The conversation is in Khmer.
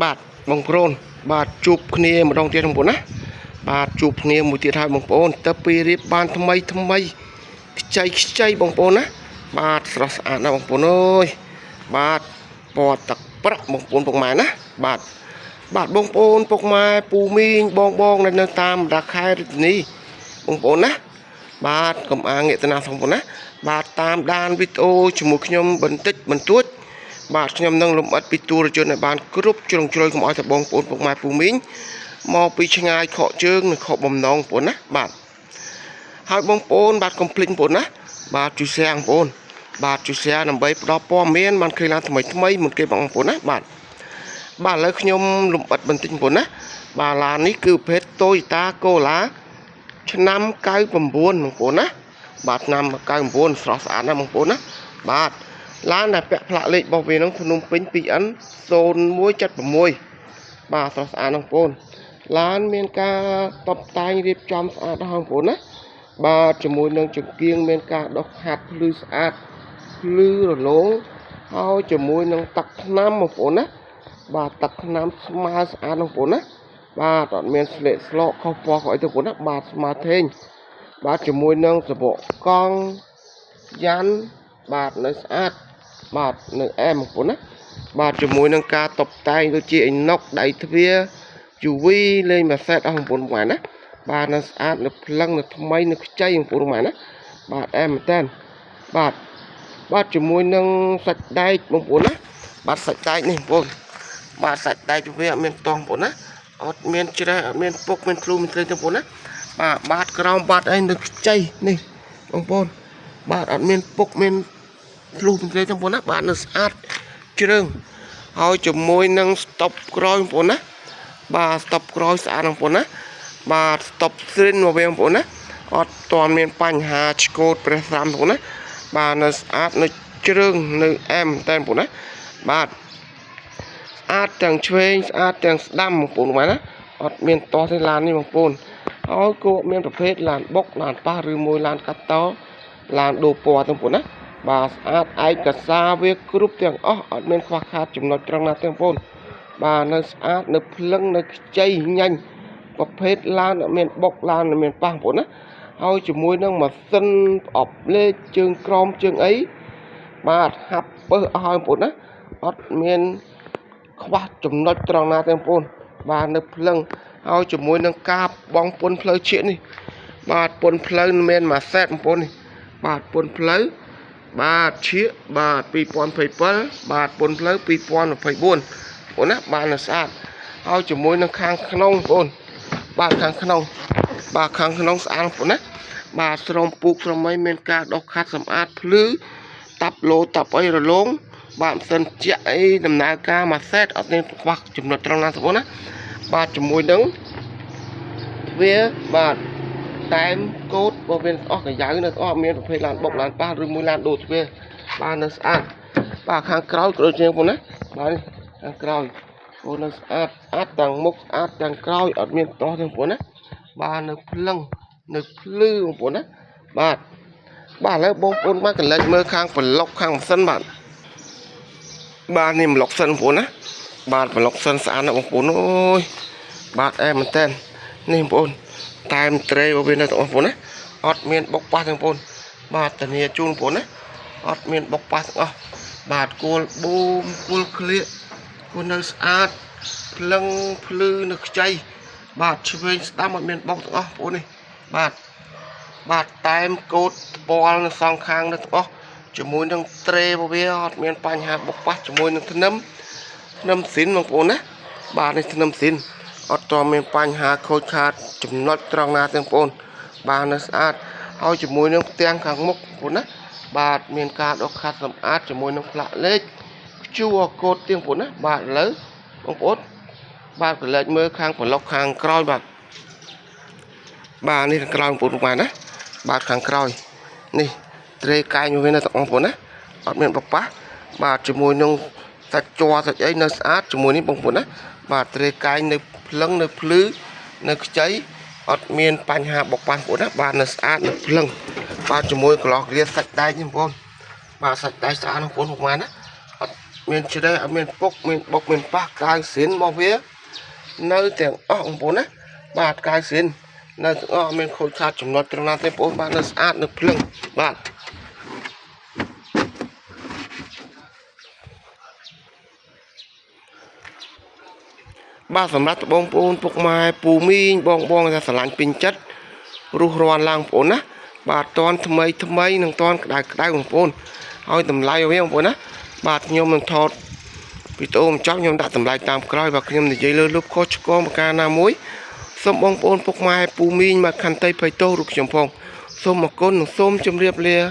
បាទបងប្អូនបាទជួបគ្នាម្ដងទៀតបងប្អូនណាបាទជួបគ្នាមួយទៀតហើយបងប្អូនទៅពីរៀបបានថ្មីថ្មីខ្ចីខ្ចីបងប្អូនណាបាទស្រស់ស្អាតណាស់បងប្អូនអើយបាទពណ៌ទឹកប្រាក់បងប្អូនពុកម៉ែណាបាទបាទបងប្អូនពុកម៉ែពូមីងបងបងដែលនៅតាមបណ្ដាខេត្តរាជធានីបងប្អូនណាបាទកុំអាងាកទៅណាបងប្អូនណាបាទតាមដានវីដេអូជាមួយខ្ញុំបន្តិចបន្តួច បាទខ្ញុំនឹងលំអិតពីទូរជនឲ្យបានគ្រប់ជ្រុងជ្រោយកុំឲ្យតែបងប្អូនពុកម៉ែពូមីងមកពីឆ្ងាយខកជើងនិងខកបំណងបងប្អូនណាបាទហើយបងប្អូនបាទកុំភ្លេចបងប្អូនណាបាទជួយ share បងប្អូនបាទជួយ share ដើម្បីផ្ដល់ព័ត៌មានបានឃើញឡើងថ្មីថ្មីមុនគេបងប្អូនណាបាទបាទឥឡូវខ្ញុំលំអិតបន្តិចបងប្អូនណាបាទឡាននេះគឺប្រភេទ Toyota Corolla ឆ្នាំ99បងប្អូនណាបាទឆ្នាំ99ស្រស់ស្អាតណាស់បងប្អូនណាបាទឡានដែលពាក់ផ្លាកលេខរបស់វានឹងភ្នំពេញ 2N 0176បាទស្រស់ស្អាតណាស់បងប្អូនឡានមានការតបតែងរៀបចំស្អាតណាស់បងប្អូនណាបាទជាមួយនឹងចង្គៀងមានការដុសខាត់ភ្លឺស្អាតភ្លឺរលោងហើយជាមួយនឹងទឹកថ្នាំបងប្អូនណាបាទទឹកថ្នាំស្មើស្អាតបងប្អូនណាបាទអត់មានស្លេកស្លកខុសពណ៌ខុសអីទេបងប្អូនណាបាទស្មើធេងបាទជាមួយនឹងសបកកង់យ៉ាន់បាទនៅស្អាតបាទនៅអែមបងប្អូនណាបាទជាមួយនឹងការតុបតែងដូចជាអ៊ីណុកដៃទ្វារ UV លេងមួយសេតអស់បងប្អូនបងណាបាទនៅស្អាតនៅភ្លឹងនៅថ្មីនៅខ្ចីបងប្អូនបងណាបាទអែមមែនតើបាទបាទជាមួយនឹងសាច់ដែកបងប្អូនណាបាទសាច់ដែកនេះបងប្អូនបាទសាច់ដែកវាអត់មានតោះបងប្អូនណាអត់មានច្រេះអត់មានពុកមានធ្លូមានត្រីទេបងប្អូនណាបាទបាតក្រោមបាតអីនៅខ្ចីនេះបងប្អូនបាទអត់មានពុកមានធ្លុះមានត្រីទេបងប្អូនណាបាទនៅស្អាតជ្រើងហើយជាមួយនឹងស្តុបក្រោយបងប្អូនណាបាទស្តុបក្រោយស្អាតបងប្អូនណាបាទស្តុបស្រិនមកវិញបងប្អូនណាអត់ទាន់មានបញ្ហាឆ្កូតប្រេះស្រាំបងប្អូនណាបាទនៅស្អាតនៅជ្រើងនៅអែមតែបងប្អូនណាបាទស្អាតទាំងឆ្វេងស្អាតទាំងស្ដាំបងប្អូនបាទណាអត់មានតោះទេឡាននេះបងប្អូនហើយគោមានប្រភេទឡានបុកឡានប៉ះឬមួយឡានកាត់តឡានដូរពណ៌ទាំងបងប្អូនណាបាទស្អាតឯកសារវាគ្រប់ទាំងអស់អត់មានខ្វះខាតចំណុចត្រង់ណាទេបងប្អូនបាទនៅស្អាតនៅភ្លឹងនៅខ្ចីញញប្រភេទឡានអត់មានបុកឡានអត់មានប៉ះបងប្អូនណាហើយជាមួយនឹងម៉ាស៊ីនប្រអប់លេខជើងក្រោមជើងអីបាទហាប់ពើអស់ហើយបងប្អូនណាអត់មានខ្វះចំណុចត្រង់ណាទេបងប្អូនបាទនៅភ្លឹងហើយជាមួយនឹងការបងពុនផ្លូវឈៀកនេះបាទពុនផ្លូវមានមួយសេតបងប្អូននេះបាទពុនផ្លូវបាទឈៀកបាទ2027បាទពុនផ្លូវ2024បងប្អូនណាបាទនៅស្អាតហើយជាមួយនឹងខាងក្នុងបងប្អូនបាទខាងក្នុងបាទខាងក្នុងស្អាតបងប្អូនណាបាទស្រោមពូកស្រមៃមានការដុសខាត់សម្អាតភ្លឺតាប់ឡូតាប់អីរលោងបាទម៉ាស៊ីនជាក់អីដំណើរការមួយសេតអត់មានខ្វះចំណុចត្រង់ណាបងប្អូនណាបាទជាមួយនឹងទ្វារបាទតែមកូតបើមានអស់កាយ៉ៅនៅអស់មានប្រភេទឡានបុកឡានប៉ះឬមួយឡានដូរទ្វារបាទនៅស្អាតបាទខាងក្រោយក៏ដូចជាបងប្អូនណាបាទនេះខាងក្រោយបងនៅស្អាតស្អាតទាំងមុខស្អាតទាំងក្រោយអត់មានតោះទេបងប្អូនណាបាទនៅភ្លឹងនៅភ្លឺបងប្អូនណាបាទបាទឥឡូវបងប្អូនបាទកលែកមើលខាងប្លុកខាងម៉ាស៊ីនបាទបាទនេះប្លុកសិនបងប្អូនណាបាទប្លុកសិនស្អាតណាស់បងប្អូនអើយបាទអែមែនតើនេះបងប្អូនតែមត្រេរបស់វានៅបងប្អូនណាអត់មានបុកប៉ះទេបងប្អូនបាទធានាជូនបងប្អូនណាអត់មានបុកប៉ះទាំងអស់បាទគោលបូមគោលក្លៀកគោលនៅស្អាតភ្លឹងភ្លឺនៅខ្ចីបាទឆ្វេងស្ដាំអត់មានបុកទាំងអស់បងប្អូននេះបាទបាទតែមកូតថ្ពាល់នៅសងខាងនៅទាំងអស់ជាមួយនឹងត្រេរបស់វាអត់មានបញ្ហាបុកប៉ះជាមួយនឹងធ្នឹមធ្នឹមស៊ីនបងប្អូនណាបាទនេះធ្នឹមស៊ីនអត់តមានបញ្ហាខូចខាតចំណុចត្រង់ណាទេបងប្អូនបាទនៅស្អាតហើយជាមួយនឹងផ្ទាំងខាងមុខបងប្អូនណាបាទមានការដុសខាត់សម្អាតជាមួយនឹងផ្លាកលេខ QR code ទៀតបងប្អូនណាបាទឥឡូវបងប្អូនបាទក្រឡេកមើលខាងប្លុកខាងក្រោយបាទបាទនេះខាងក្រោយបងប្អូនបាទណាបាទខាងក្រោយនេះត្រេកែងវានៅទាំងបងប្អូនណាអត់មានបប៉ះបាទជាមួយនឹងសាច់ជ័រសាច់អីនៅស្អាតជាមួយនេះបងប្អូនណាបាទត្រេកែងនៅភ្លឹងនៅភ្លឺនៅខ្ចីអត់មានបញ្ហាបុកប៉ះបងប្អូនណាបាទនៅស្អាតនៅភ្លឹងបាទជាមួយក្លោះគ្រាសាច់ដែកនេះបងប្អូនបាទសាច់ដែកស្អាតបងប្អូនប្រហែលណាអត់ មានច្រេះអត់មានពុកមានបុកមានប៉ះកាវសិនមកវានៅទាំងអស់បងប្អូនណាបាទកាវសិននៅទាំងអស់អត់មានខូចខាតចំណុចត្រង់ណាទេបងប្អូនបាទនៅស្អាតនៅភ្លឹងបាទបាទសម្រាប់បងប្អូនពុកម៉ែពូមីងបងបងថាស្រឡាញ់ពេញចិត្តរុះរាន់ឡើងបងប្អូនណាបាទតនថ្មីថ្មីនិងតនក្តៅក្តៅបងប្អូនហើយតម្លៃវាបងប្អូនណាបាទខ្ញុំនឹងថតវីដេអូបញ្ចប់ខ្ញុំដាក់តម្លៃតាមក្រោយបាទខ្ញុំនិយាយលើលុបខុសឆ្គងប្រការណាមួយសូមបងប្អូនពុកម៉ែពូមីងមកខន្តីភ័យទោសរូបខ្ញុំផងសូមអរគុណនិងសូមជម្រាបលា។